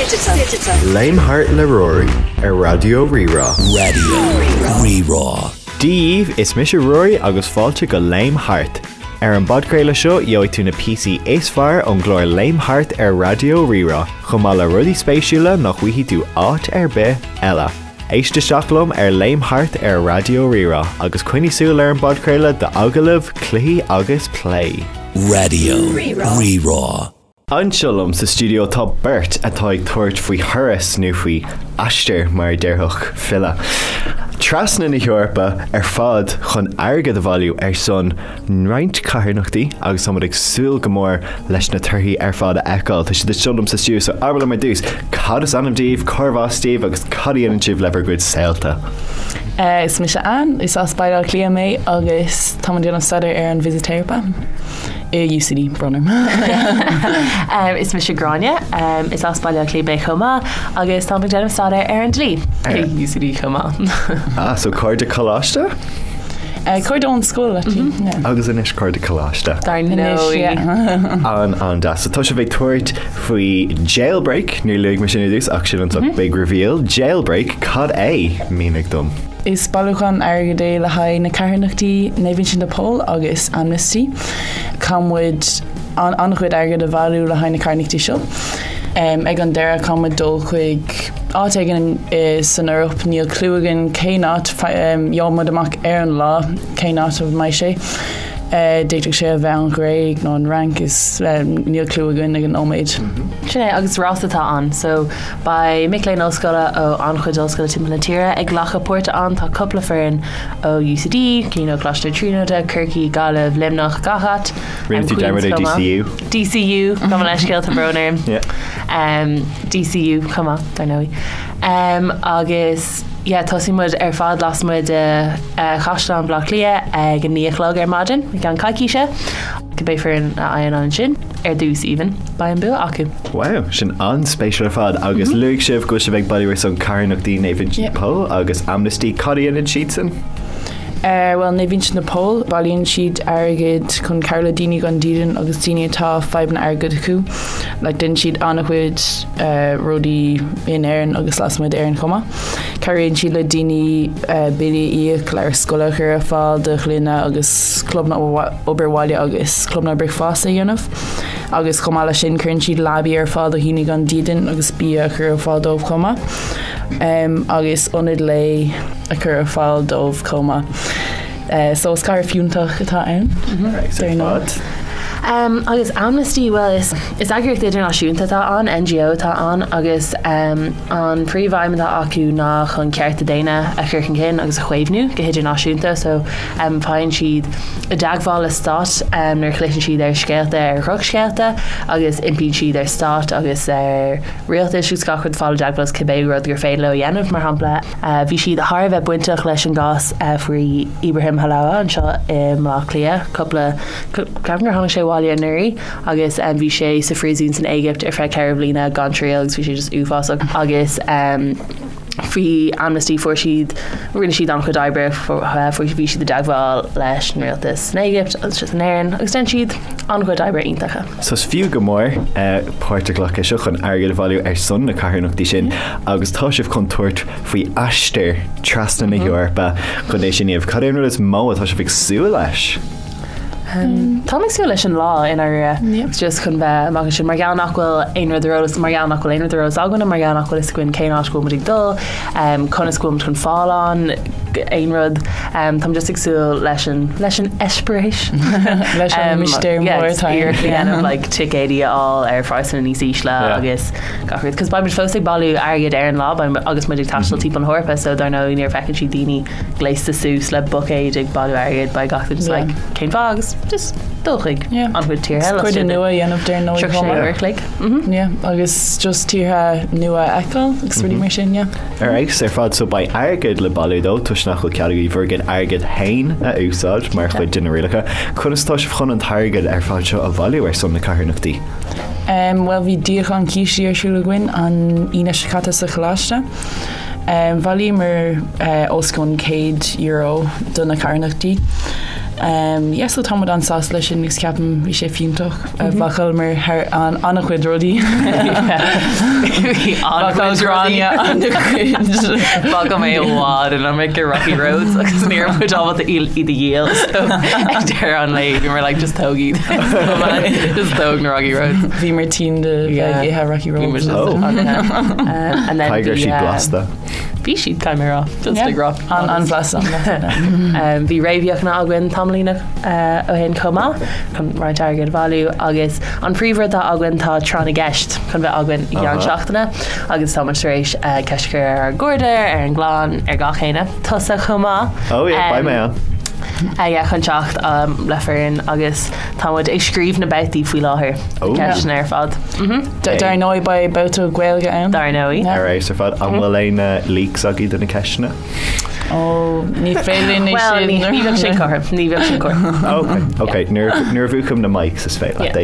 Léim Thart le Ruairí ar Raidió Rí-Rá. Raidió Rí-Rá. Dia dhaoibh, is mise Ruairí agus fáilte go Léim Thart. Ar an bpodchraoladh seo gheobhaidh tú na píosaí is fearr ón gclár Léim Thart ar Raidió Rí-Rá, chomh maith le rudaí spéisiúla nach bhfaighidh tú áit ar bith eile. Éist isteach liom ar Léim Thart ar Raidió Rí-Rá agus coinnigh súil ar an bpodchraoladh d'agallaimh, cluichí agus plé. Raidió Rí-Rá. Anseo liom sa stiúideo tá beirt atá ag tabhairt faoi thuras nó faoi aistear mar a déarfadh file, trasna na hEorpa ar fad chun airgead a bhailiú ar son roinnt carthanachtaí agus tá muid ag súil go mór leis na torthaí ar fad a fheiceáil. Tá siad anseo liom sa stiúideo so abair liom ar dtús, cad is ainm daoibh, cárbh as daoibh agus cad a dhéanann sibh le bhur gcuid saolta? Is mise Anne, is as Baile Átha Cliath mé agus táim ag déanamh staidéar ar an bhfisiteiripe i UCD, brón orm. Is mise Gráinne, is as Baile Átha Cliath mé chomh maith agus táim ag déanamh staidéar ar an dlí i UCD chomh maith. Ah, so cairde coláiste? Cairde ón scoil, actually. Yeah. Agus anois cairde coláiste. Dar Anois, ndóigh. yeah. An an-deas. So tá sibh ag tabhairt faoi jailbreak, níor luaigh mé sin ar dtús ach sin an big reveal. Jailbreak, cad é? Mínigh dom. Is bailiúchán airgid é le haghaidh na carthanachtaí Naomh Uinseann de Pól agus Amnesty. Caithfidh muid an an-chuid airgid a bhailiú le haghaidh na carthanachtaí seo. Ag an deireadh caithfidh muid dul chuig áit éigin san Eoraip, níl cliú againn cén áit, gheobhaidh muid amach ar an lá cén áit a mbeidh sé. D'fhéadfadh sé a bheith an Ghréig nó an Fhrainc, is níl cliú againn ag an nóiméad. Sin é, agus rás atá ann. So, beidh mic léinn ollscoile ó an-chuid ollscoile timpeall na tíre ag glacadh páirte ann. Tá cúpla foireann ó UCD, cinn ó Choláiste na Tríonóide, Corcaigh, Gaillimh, Luimneach, gach áit. Rinne tú dearmad ar DCU. DCU, gabh mo leithscéal, tá brón orm. Um, DCU, chomh maith, dar ndóigh. Um, agus yeah, tosaíonn muid ar fad lasmuigh de uh, Chaisleán Bhaile Átha Cliath ag a 9 a chlog ar maidin, i gceann coicíse. Cibé foireann a fhaigheann ansin, ar dtús even, beidh an bua acu. Wow, sin an-spéisiúil ar fad agus luaigh sibh go bhfuil sibh ag bailiú ar son carthanachtaí Naomh Uinseann de Pól agus Amnesty, cad a dhéanann siadsan? Bhuel, Naomh Uinseann de Pól, bailíonn siad airgead chun cabhrú le daoine gan dídean agus daoine atá fadhbanna airgid acu. Like, déanann siad an-chuid rudaí in Éirinn agus lasmuigh d'Éirinn chomh maith. Cabhraíonn siad le daoine billí a íoc, leabhair scoile a chur ar fáil do chlainne agus clubanna obair bhaile agus clubanna bricfeasta a dhéanamh. Agus chomh maith leis sin, cuireann siad leabaí ar fáil do dhaoine gan dídean agus bia a chur ar fáil dóibh chomh maith. Agus ionad lae. a chur ar fáil dóibh chomh maith. So is cabhair fiúntach atá ann. Ar ndóigh. Um, agus Amnesty, well, is, is eagraíocht idirnáisiúnta atá ann, NGO atá ann, agus um, an príomhaidhm atá acu ná chun cearta daonna a chur chun cinn agus a chaomhnú go hidirnáisiúnta, so um, faigheann siad i dteagmháil le stáit um, nuair a chloiseann siad ar scéalta, ar dhrochscéalta, agus impíonn siad ar stáit agus ar rialtais agus gach rud fáil i dteagmháil agus cibé rud gur féidir leo a dhéanamh, mar shampla, Bhí siad thar a bheith bainteach leis an gcás faoi Ibrahim Halawa anseo i mBaile Átha Cliath cúpla, ceapaim gur tháinig sé abhaile anuraidh agus bhí sé sa phríosún san Éigipt ar feadh 4 bhliana gan triail agus bhí sé just uafásach agus faoi Amnesty fuair siad, rinne siad an-chuid oibre, fuair, bhí siad i dteagmháil leis an rialtas san Éigipt agus in Éirinn agus déanann siad an-chuid oibre iontacha. So is fiú go mór páirt a ghlacadh seo chun airgead a bhailiú ar son na carthanachtaí sin agus tá sibh chun tabhairt faoi aistear trasna na hEorpa chun é sin a dhéanamh. Cad é an rud is mó atá sibh ag súil leis? Táim ag súil leis an lá i ndáiríre just chun bheith amach ansin mar gheall nach bhfuil aon rud ar eolas mar gheall nach bhfuil aon rud ar eolas againn mar gheall nach bhfuil fhios againn cén áit go bhfuil muid ag dul, conas go bhfuil muid chun fáil ann, aon rud. Táim just ag súil leis an leis an eispéireas. Leis an mistéir mór atá ann. Iarracht a dhéanamh like ticéidí a fháil ar phraghsanna níos ísle agus gach rud. Cos beidh muid fós ag bailiú airgid ar an lá beidh agus muid ag taisteal timpeall na hEorpa so dar ndóigh nuair a fheiceann siad daoine gléasta suas le buicéid ag bailiú airgid beidh gach duine just like cén fáth agus just dul chuig an-chuid tíortha Is cairde nua a dhéanamh dar ndóigh chomh maith. 36 uair a chloig. Yeah, agus just tíortha nua a fheiceáil agus rudaí mar sin, yeah. Ar fheabhas ar fad, so beidh airgead le bailiú dó toisc nach bhfuil cead agaibh bhur gcuid airgid féin a úsáid mar chuid de na rialacha. Conas atá sibh chun an t-airgead ar fad seo a bhailiú ar son na carthanachtaí? Um, bhuel bhí díolachán cístí ar siúl againn an Aoine seo caite sa choláiste. Um, bhailíomar uh, os cionn €100 do na carthanachtaí. Yeah so tá muid an-sásta leis sin agus ceapaim bhí sé fiúntach. Bhacálamar thar an-chuid rudaí. Bhí an-chuid rudaí. An-chuid. Bhacáil mé i bhfad an iomarca Rocky Roads agus ní raibh muid ábalta iad a dhíol so ag deireadh an lae bhíomar like just tóg iad. Just tóg na Rocky Roads. Bhíomar tinn de bheith ag ithe Rocky Roads. Oh. And then Caithfidh go raibh siad blasta. Bhí siad caithfidh mé a rá just ag rá. An-bhlasta. Bhí réamhfhéachana againn tamaillín ó shin chomh maith chun roinnt airgid a bhailiú agus an príomhrud atá againn tá tráth na gceist chun bheith againn i gceann seachtaine agus tá muid tar éis ceist a chur ar ár gcairde, ar an gclann, ar gach éinne. Tusa chomh maith. Oh yeah, beidh mé ann. Yeah, chun teacht le foireann agus tá muid ag scríobh na babhtaí faoi láthair, na ceisteanna ar fad. Dar ndóigh beidh babhta Gaeilge ann. Dar ndóigh. Ar fheabhas ar fad. An bhfuil aon leaks agaibh de na ceisteanna? Ó, ní féidir linn é Well, sin. ní ní bheadh sin cothrom. Ní bheadh sin cothrom. Ok, ok. Nuair nuair a mhúchaim na mics is féidir leat é.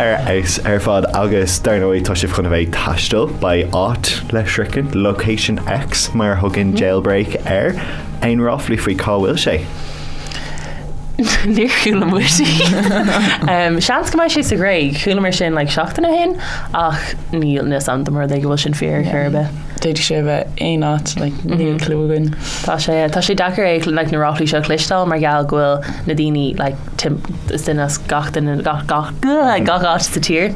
Ar fheabhas ar fad agus dar ndóigh tá sibh chun a bheith ag taisteal beidh áit le sroichint, Location X mar a thugann Jailbreak air. Aon ráflaí faoi cá bhfuil sé? Níor chuala muid. Seans go mbeidh sé sa Ghréig. Chualamar sin like seachtain ó shin ach níl a fhios agam dá mba rud é go bhfuil sin fíor ar chor ar bith. D'fhéadfadh sé a bheith aon áit, like, níl clue againn. Tá sé tá sé deacair é like na ráflaí seo a chloisteáil mar gheall go bhfuil na daoine like tim is duine as gach duine gach gach gach áit sa tír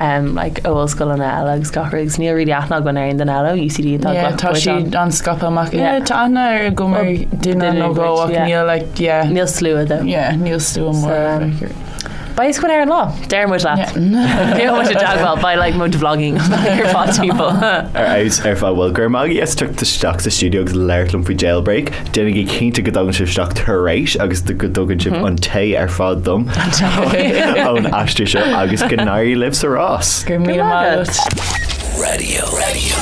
um, like ó ollscoileanna eile agus gach rud agus níl really aithne againn ar aon duine eile ó UCD atá ag Yeah, glacadh tá páirt ann. siad an-scaipthe amach. Yeah. Yeah, tá aithne ar agam ar duine duine nó dhó duit, ach yeah. níl like yeah. Níl slua de. Yeah, níl slua mór. So, um, Beidh a fhios againn ar an lá, deir muid leat. Beidh muid i dteagmháil, beidh like muid vlogging ar fad timpeall. Ar fheabhas ar fad bhuel go raibh maith agaibh as teacht isteach sa stiúideo agus labhairt liom faoi Jailbreak. Déanaigí cinnte go dtagann sibh isteach tar éis agus go dtugann sibh an tae ar fad dom ón aistear seo agus go n-éirí libh sa rás. Go raibh míle maith agat. Radio. Radio.